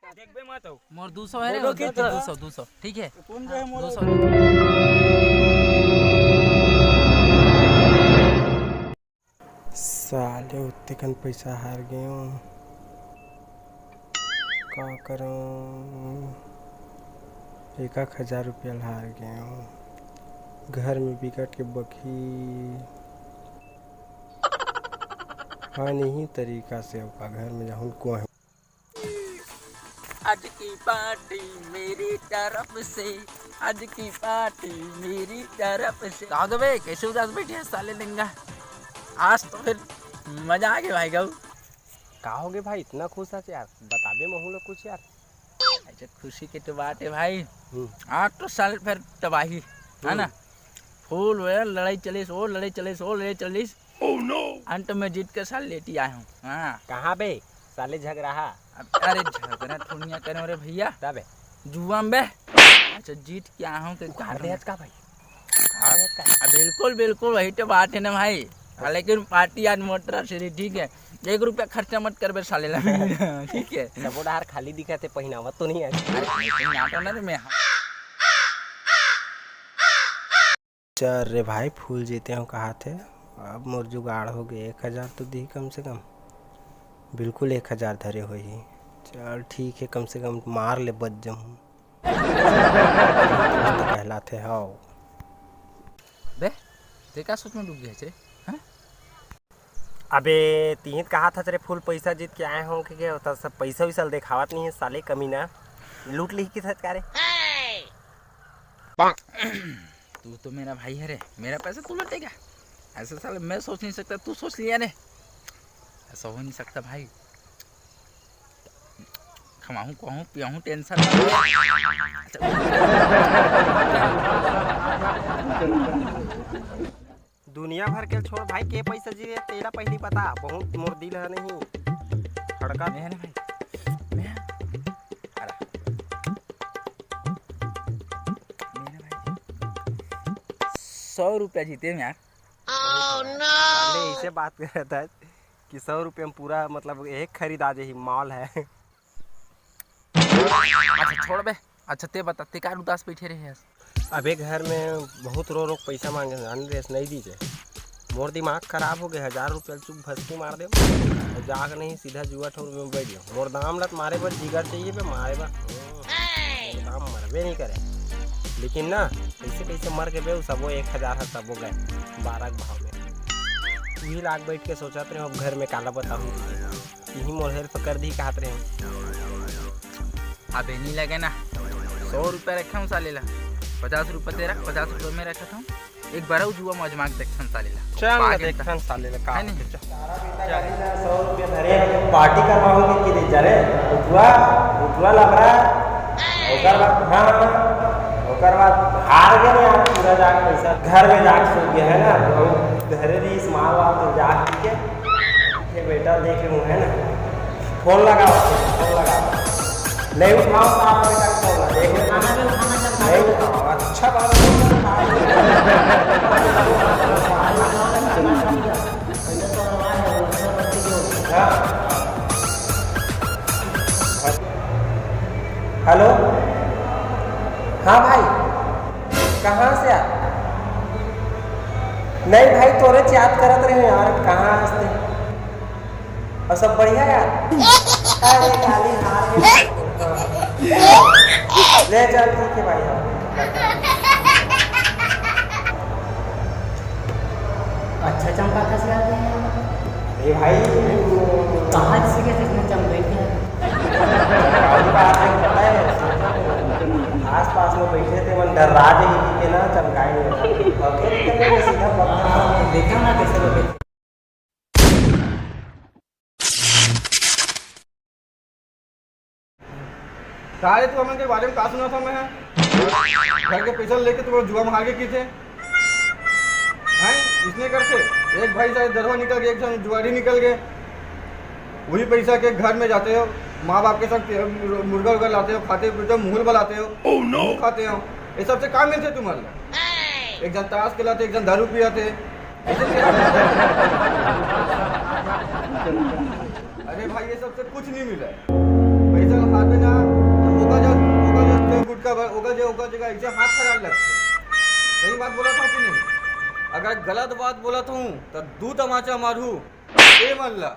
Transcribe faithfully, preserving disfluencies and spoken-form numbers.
देखबे मत हो। मोर दो सौ है रे, दो सौ, दो सौ, ठीक है? दो सौ। साले, उत्ते कन पैसा हार गेंव, का करंव? एक एक हजार रुपया ल हार गेंव। घर में बिकट के बकही। हाँ, नहीं तरीका से ओका घर में जाहूँ, कोहूँ। आज की पार्टी मेरी तरफ से, आज की पार्टी मेरी तरफ से। का होगे बे, कैसे उदास बैठे है साले लिंगा? आज तो फिर मजा आ गया भाई गऊ। का होगे भाई, इतना खुश है यार, बताबे महू ला कुछ यार। अच्छा, खुशी के तो बात है भाई। हम्म। आज तो साले फिर तबाही, है ना? हम्म। फुल लड़ाई चलिस, वो लड़ाई चलिस, वो लड़ाई चलिस। Oh no! अंत में जीत के साले लेटी आए हूँ। हाँ। कहाँ बे साले झगराहा? अब, अरे, झगरा थोड़िया करे रे भैया। तबे? जुआ में बे। अच्छा, जीत के आए हूँ कि उखाड़ दे का भाई? हाँ, बिल्कुल, बिल्कुल, वही तो बात है ना भाई। हाँ, लेकिन पार्टी आज मोटर से, ठीक है? एक रुपया खर्चा मत करबे साले ला, ठीक है? सबो डहार खाली दिखत हे, पहिनावत तो नहीं है। अरे, नहीं, पहिनावत ना रे मैं। चल रे भाई, फूल जीते हो कहाथे। अब मोर जुगाड़ होगे, एक हजार तो दिही कम से कम। बिल्कुल एक हजार धरे होही। चल ठीक है, कम से कम मार ले बच जहूँ। कहलाथे हव। बे, ते का सोच में डूब गया रे? हाँ? अबे, तिही त कहाथस रे, फुल पैसा जीत के आए हो के, के होता सब पैसा वैसा देखावत नहीं है साले कमीना, लूट लिही किथस का रे? तू तो मेरा भाई है रे, मेरा पैसा तू लूटेगा? ऐसा साले मैं सोच नहीं सकता, तू सोच लिया रे। ऐसा हो नहीं सकता भाई। खवाहूँ, कहूँ, पियाहूँ, टेंशन मत ले। दुनिया भर के छोड़ भाई, के पैसा जी रे, तेला पहली बता, बहुत मोर दिल है नहीं। खड़का। मैं है ना भाई, मैं है। अरे। मैं है ना भाई। सौ रुपया जीते हम यार। Oh no! साले इसे बात करता है कि सौ रुपये में पूरा, मतलब, एक खरीदा जाही, मॉल है। अच्छा, छोड़ बे। अच्छा, ते बता, ते का उदास बैठे रहे हस? अबे, घर में बहुत रो रो पैसा मांगे, जान रे, नहीं दीजे। मोर दिमाग खराब हो गए, हजार रुपया चुप भस्ती मार दे। और जाग नहीं, सीधा जुआ ठौर में बैठ गया। मोर दाम लत मारे बर जिगर चाहिए बे, मारे बर। मोर दाम मरबे नहीं करे। लेकिन ना, कैसे कैसे मर के बे, उ सबो एक हजार है, सबो गए, बारह के भाव में। वही लाग बैठ के सोचत रहे, अब घर में काला बताऊँ। इही मोर हेल्प कर दी कहत रहे। अबे नहीं लगे ना, सौ रुपया रखे हूँ साले ला, पचास रुपया तेरा, पचास रुपया मैं रखत हूँ। एक बार अउ जुआ में आजमा के देखथन साले ला। चल ना, पागल देखथन साले ला का है नहीं? होथे, चल। सौ रुपया धरे, पार्टी करवाहूँ कि नहीं जाने, उठवा, उठवा लबरा, ओकर बाद, हाँ, ओकर बाद हार गए ना यार, पूरा जाके पैसा घर में जाके सो गया है ना, तो हम धरे रही इस माल वाल तो जाके पी के, ये बेटा देखे मुँह है ना, फोन लगाओ, फोन लगाओ। नहीं उठाओ, साहब, बेटा, फोन, देख ले। नहीं उठाओ, अच्छा बात है। हाँ। हेलो, हाँ भाई, कहाँ से आ? नहीं भाई, तोरे से याद करत रहे यार, कहाँ हस ते? और सब बढ़िया यार? अरे, काली हार गए। ले चल, ठीक है भाई, हाँ। अच्छा चमकाथस यार। ए भाई, कहाँ से सीखे इतना चमकाई के? चमकाऊ का आज पता है, आस पास में बैठे थे, मन डर्रा जाही कि ना चमकाए नहीं। और फिर निकल गए सीधा पकड़। हाँ, देखा ना कैसे लोग। का रे, तू हमन के बारे में का सुना था मैं? घर के पैसा लेके तुम लोग जुआ में हार गए किथे? हैं? इसने करके एक भाई शायद दरवा निकल गए, एक जन जुआरी निकल गए। वही पैसा के घर में जाते हो, माँ बाप के साथ मुर्गा उर्गा लाते हो, खाते पीते हो, मुँह बलाते हो, Oh no! मुँह खाते हो। ये सबसे का मिलते तुम्हारे? एक जन ताश खेलाते, एक जन दारू पियाते। ऐसे क्या? अरे भाई, ये सबसे कुछ नहीं मिला है। भाई, चल खाबे ना, तो ओकर जग-, ओकर जग-, गुटखा बर, ओकर जग-, ओकर जगह ऐसे हाथ फैलाए लगथे। सही बात बोलत हूँ कि नहीं? अगर गलत बात बोलत हूँ, तो दू तमाचा मारहूँ, ए मन ला।